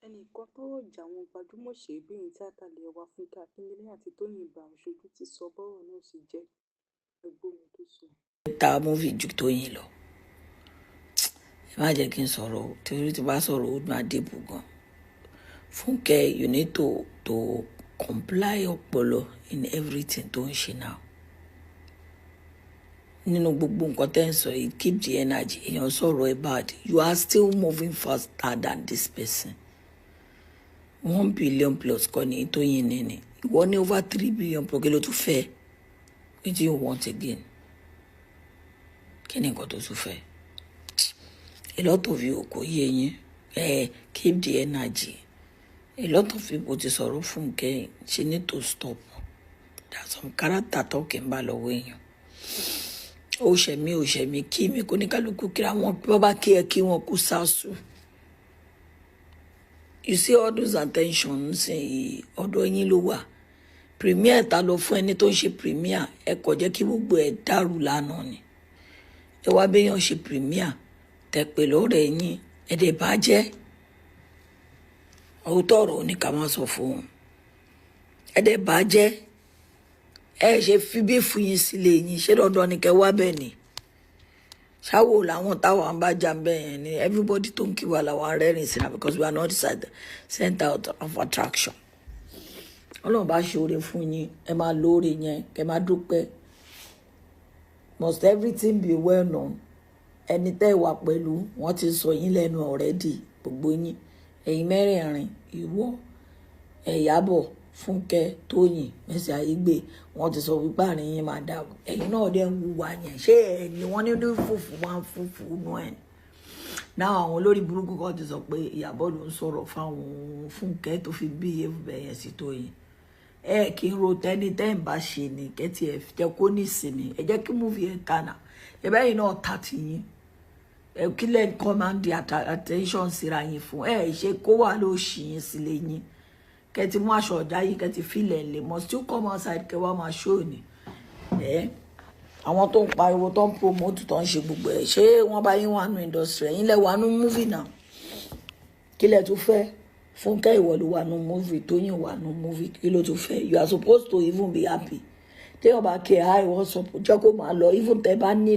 Ẹnìkan tọ́rọ̀ ìjà àwọn gbajúmọ̀ òṣèré-bìnrin tíáta ilé wa Fúnkẹ́ Akíndélé àti Tóyìn Abraham ṣojú ti sọ bọ́rọ̀ náà ṣe jẹ́. Ẹ gbọ́ ohun tó sọ. Ta movie ju Tóyìn lọ. Ẹ má jẹ́ kí n sọ̀rọ̀ o, torí tí bá sọ̀rọ̀, ó máa dìbò gan. Fúnkẹ́, you need to comply ọpọlọ in everything tó ń ṣe now. Nínú gbogbo nǹkan tẹ́ ń sọ yìí, keep the energy. Èèyàn sọ̀rọ̀ ẹ bad, you are still moving faster than this person. 1 billion plus kọ́ ni Tóyìn ní ni ìwọ ní over 3 billion plus. Kí ló tún fẹ́? What do you want again? Kí ni nǹkan tó tún fẹ́? A lot of you, kò yé yín. Ẹ keep the energy. A lot of people ti sọ̀rọ̀ Fúnkẹ́. She need to stop. There are some character talking bá lọ́wọ́ èèyàn. Ó ṣẹ̀mí, ó ṣẹ̀mí, kí mi kò ní kálukú kíra wọn. Bí wọ́n bá kí ẹ, kí wọn kú sásù. You see all those attention sí ọ̀dọ̀ yín ló wà. Premiere ta lọ fún ẹni tó ń ṣe premiere, ẹ kò jẹ́ kí gbogbo ẹ̀ dàrú lánàá ni. Ẹ wá béèyàn ṣe premiere, tẹ pè lọ́rẹ̀ yín, ẹ dẹ̀ bá jẹ́. Òótọ́ ọ̀rọ̀ ní ká má sọ fún un. Ẹ dẹ̀ bá jẹ́. Ẹ ṣe fi bí fún yín sílé yín. Ṣé dandan ni kẹ wá bẹ́ẹ̀ ni? Ṣáwó làwọn táwọn bá jà ń bẹ́ẹ̀ yẹn ni. Everybody tó ń kí wa làwọn rẹ́rìn sí na, because we are not the center of attraction. Ọlọ́run bá ṣe oore fún yín, ẹ máa lóore yẹn, kẹ máa dúpẹ́. Must everything be well known? Ẹni tẹ́ wà pẹ̀lú wọ́n ti sọ yín lẹ́nu already. Gbogbo yín, ẹ̀yin mẹ́rẹ̀ẹ̀rin, ìwọ, Ìyábọ̀, Fúnkẹ́, Tóyìn, Mercy Aigbe, wọ́n ti sọ wípé àárín yín máa dàrú. Ẹ̀yin náà dẹ̀ ń wúwa yẹn. Ṣé ẹ̀ ni wọ́n ní ní fùfú máa ń fùfú nú ẹ̀ náà? Àwọn olórí burúkú kan ti sọ pé Ìyábọ̀ ló ń sọ̀rọ̀ fáwọn Fúnkẹ́ tó fi bí bẹ́ẹ̀ yẹn sí Tóyìn. Ẹ kì í ro tẹ́ni tẹ́ ń bá ṣe ni kẹ́tì ẹ̀ jẹ́ kó ní ìsinmi. Ẹ jẹ́ kí movie ẹ̀ tànà. Ẹ bẹ́ẹ̀ náà ta ti yín. Ẹ kí lẹ́ ń command the attention síra yín fún? Ẹ ṣe kó wà ló ṣì yín sílé yín, kẹ́ ti mú aṣọ ọ̀já yín, kẹ́ ti filẹ̀ lè must still come outside, kẹ́ wá máa show ni. Ẹ àwọn tó ń pariwo, tó ń promote, tó ń ṣe gbogbo ẹ̀, ṣé wọ́n bá yín wà nù industry? Ẹ̀yin lẹ wà nù movie náà. Kí lẹ tún fẹ́? Fúnkẹ́, ìwọ ló wà nù movie, Tóyìn wà nù movie. Kí ló tún fẹ́? You are supposed to even be happy. Téèyàn bá kí ẹ hi, what's up, jẹ́ kó máa lọ. Even tẹ́ bá ní,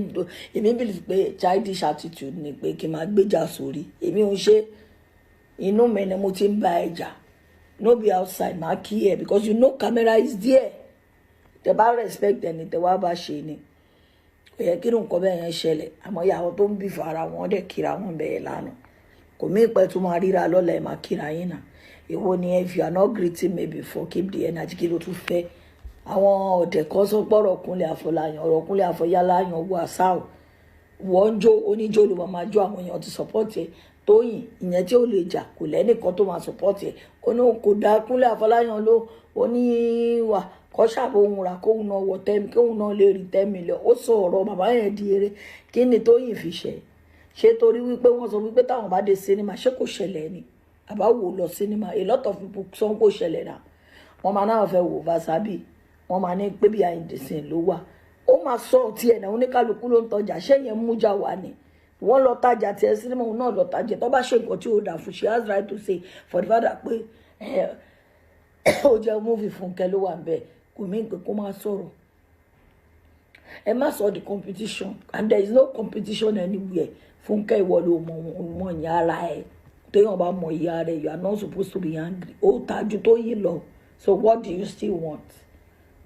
èmi believe pé childish attitude ni pé kí n máa gbéjà sórí. Èmi ò ń ṣe, inú mi ni mo ti ń bá ẹ jà, no be outside. Máa kí ẹ because you know camera is there. Tẹ́ bá respect ẹni tẹ́ wá bá ṣe ni, kò yẹ kí nǹkan bẹ́ẹ̀ yẹn ṣẹlẹ̀. Àmọ́ ìyàwó tó ń bì fara wọn dẹ̀ kíra wọn bẹ́ẹ̀ lánàá, kò mí pẹ́ tó máa ríra lọ́la, ẹ̀ máa kíra yín náà. Èwo ni if you are not greeting me before? Keep the energy. Kí ló tún fẹ́? Àwọn ọ̀dẹ̀ kan sọ pé ọ̀rọ̀ Kúnlé Àfọláyàn, ọ̀rọ̀ Kúnlé Àfọyáláyàn wọ àṣà ò. Wọ́n ń jó oníjó ló máa jó. Àwọn èèyàn ti support ẹ̀. Tóyìn, ìyẹn tí ó lè jà, kò lẹ́nìkan tó máa support ẹ̀. Ó ní kò dá Kúnlé Àfọláyàn ló. Ó ní wà kọ́ ṣàbò òun rà, kóun náà wọ 10, kóun náà lè rí 10 million. Ó sọ ọ̀rọ̀ bàbá yẹn di eré. Kí ni Tóyìn fi ṣe? Ṣé torí wípé wọ́n sọ wípé táwọn bá dé sinimá, ṣé kò ṣẹlẹ̀ ni? Àbá wò lọ sinimá, a lot of people sọ kò ṣẹlẹ̀ náà. Wọ́n máa náà fẹ́ wò Vasabi, wọ́n máa ní pé behind the scene ló wà. Ó máa sọ tiẹ̀ náà. Oníkálukú ló ń tọjà. Ṣé yẹn mú jà wá ni? Wọ́n lọ tajà tiẹ̀ sinimá, òun náà lọ tajà. Tó bá ṣe nǹkan tí ó dà fún, she has right to say for the father pé ó jẹ́ movie Fúnkẹ́ ló wà ń bẹ̀. Kò mí pé kó má sọ̀rọ̀. Ẹ má sọ the competition, and there is no competition anywhere. Fúnkẹ́, ìwọ ló mọ mọ ìyá ara ẹ. Téèyàn bá mọ ìyá rẹ, you are not supposed to be angry. Ó tajú tó yín lọ. So what do you still want?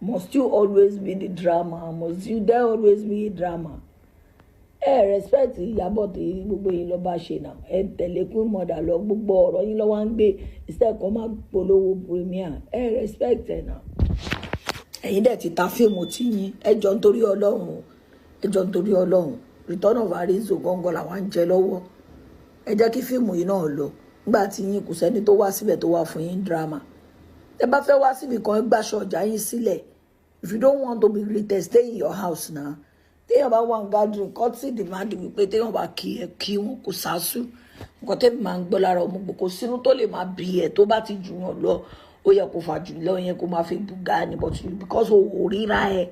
Must you always be the drama? Must you there always be drama? Ẹ respect Ìyábọ̀ tí gbogbo yín lọ bá ṣe náà. Ẹ tẹ̀lé Queen Mother lọ. Gbogbo ọ̀rọ̀ yín lọ́wọ́ ń gbé instead kọ́ máa polówó premiere. Ẹ respect ẹ náà. Ẹ̀yin dẹ̀ ti ta fíìmù tí yín. Ẹ jọ nítorí Ọlọ́run, ẹ jọ nítorí Ọlọ́run. Return of Arinzo gangan làwọn ń jẹ lọ́wọ́. Ẹ jẹ́ kí fíìmù yìí náà lọ. Nígbà tí yín kò sẹ́ni tó wá síbẹ̀ tó wá fún yín drama. Ẹ bá fẹ́ wá síbi kan, ẹ gbàṣọ ọjà yín sílẹ̀. If you don't want to be greeted, stay in your house now. Téèyàn bá wà ń gathering, courtesy demand wípé téèyàn bá kí ẹ, kí wọn kò sásù. Nǹkan tẹ́mi máa ń gbọ́ lára ọmọ, kò sínú tó lè máa bí ẹ. Tó bá ti jù yàn lọ, ó yẹ kó fà jù lọ yẹn, kó máa fi bùgá ni. But because o ò ríra ẹ,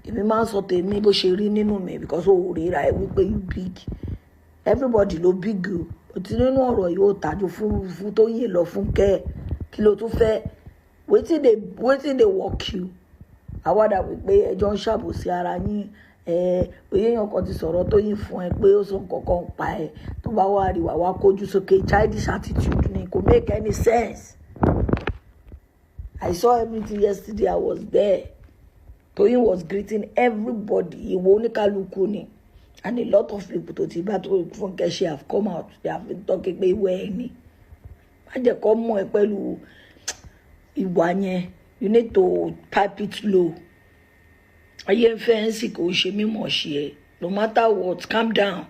èmi máa ń sọ tèmi bó ṣe rí nínú mi, because o ò ríra ẹ wípé you big. Everybody ló big o. Òtí nínú ọ̀rọ̀ yìí, ó tàjú fún Tóyìn lọ. Fúnkẹ́, kí ló tún fẹ́? Wetin dey work you? Àwàdà wípé ẹjọ́ ń ṣàbòsí ara yín. Ẹ bóyá èèyàn kan ti sọ̀rọ̀ Tóyìn fún ẹ pé ó sọ nǹkan kan pa ẹ, tó bá wà rí wà wá kójú sókè. Childish attitude ni, kò make any sense. I saw everything yesterday. I was there. Toyin was greeting everybody. Ìwọ oníkálukú ni, and a lot of people tó ti bá tó Fúnkẹ́ ṣe have come out. They have been talking pé ìwọ ẹ ni, má jẹ́ kó mọ̀ ẹ́ pẹ̀lú ìwà yẹn. You need to pipe it low. Ayé ń fẹ́ ń sì kò ṣe mímọ̀ ṣe ẹ. No matter what, calm down.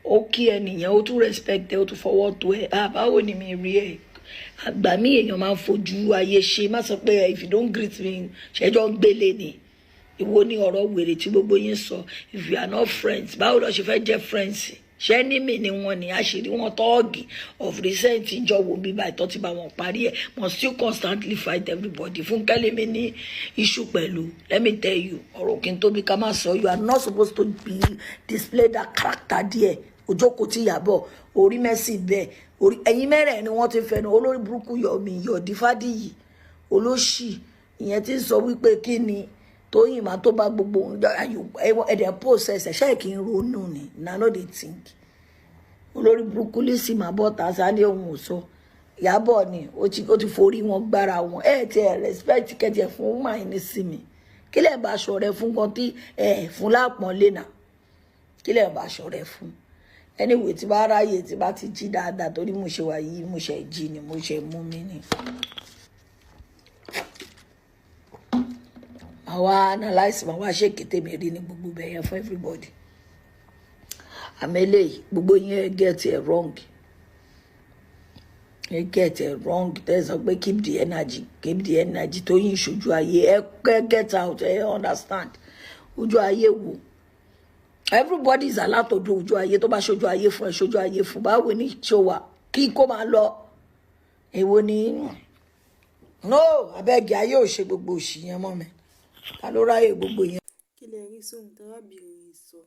Ó kí ẹnìyẹn, ó tún respect ẹ, ó tún fọwọ́ tó ẹ. Ah, báwo ni mi rí ẹ? Àgbà mí, èèyàn máa ń fojú ayé ṣe. Má sọ pé if you don't greet me, ṣẹjọ́ ń gbélé ni. Ìwo ní ọ̀rọ̀ wèrè tí gbogbo yín sọ? If you are not friends, báwo lọ ṣe fẹ́ jẹ́ friends? Ṣé ní mi ni wọn ní àṣírí wọn tọ́ọ̀gì of recent ìjọ wo bíbá ìtọ́ ti bá wọn parí ẹ̀, must still constantly fight everybody. Fúnkẹ́ lèmi ní issue pẹ̀lú. Let me tell you, ọ̀rọ̀ kí n tóbi ká má sọ. You are not supposed to be display that character díẹ̀. Òjókòó tí Ìyábọ̀ orí mẹ́sì bẹ́ẹ̀ orí ẹ̀yin mẹ́rẹ̀ ni wọ́n ti fẹnu olórí burúkú yọ̀mí yọ̀dí fádìyì olóṣì ìyẹn ti ń sọ wípé kí ni Tóyìn máa tó bá gbogbo ẹ̀dẹ̀ process ẹ̀ ṣe kí n ronú ni na no dey think. Olórí burúkú Lizzy máa bọ́ ta sáré, òun ò sọ. Ìyábọ̀ ni ó ti forí wọn gbára wọn. Ẹ̀ ti ẹ̀ respect kẹ́tì ẹ̀ fún woman ní sí mi. Kí lẹ̀ bá aṣọ rẹ fún gan tí ẹ̀ fún lápọ̀nlé náà? Kí lẹ̀ bá aṣọ rẹ fún? Anyway, tí bá ráyè, tí bá ti jí dáadáa, torí mo ṣe wà yìí, mo ṣe jí ni, mo ṣe mú mi ni, màá wá analyse, màá wá ṣèkété mi rí ní gbogbo bẹ̀yẹn fún everybody. Àmì eléyìí, gbogbo yẹn get it wrong, ẹ get it wrong. Tẹ́ ẹ sọ pé keep the energy, keep the energy. Tó yín ìṣojú ayé ẹ, get out. Ẹ understand ojú ayé wo? Everybody is allowed to do ojú ayé. Tó bá ṣojú ayé fún ẹ, ṣojú ayé fún. Báwo ni ṣó wà kí kó máa lọ? Èwo ni? No, abeg, ayé ò ṣe gbogbo òṣì yẹn mọ́ mi. Ta ló ráyè gbogbo yẹn? Kí lẹ rí sóhun tárábìnrin yìí sọ?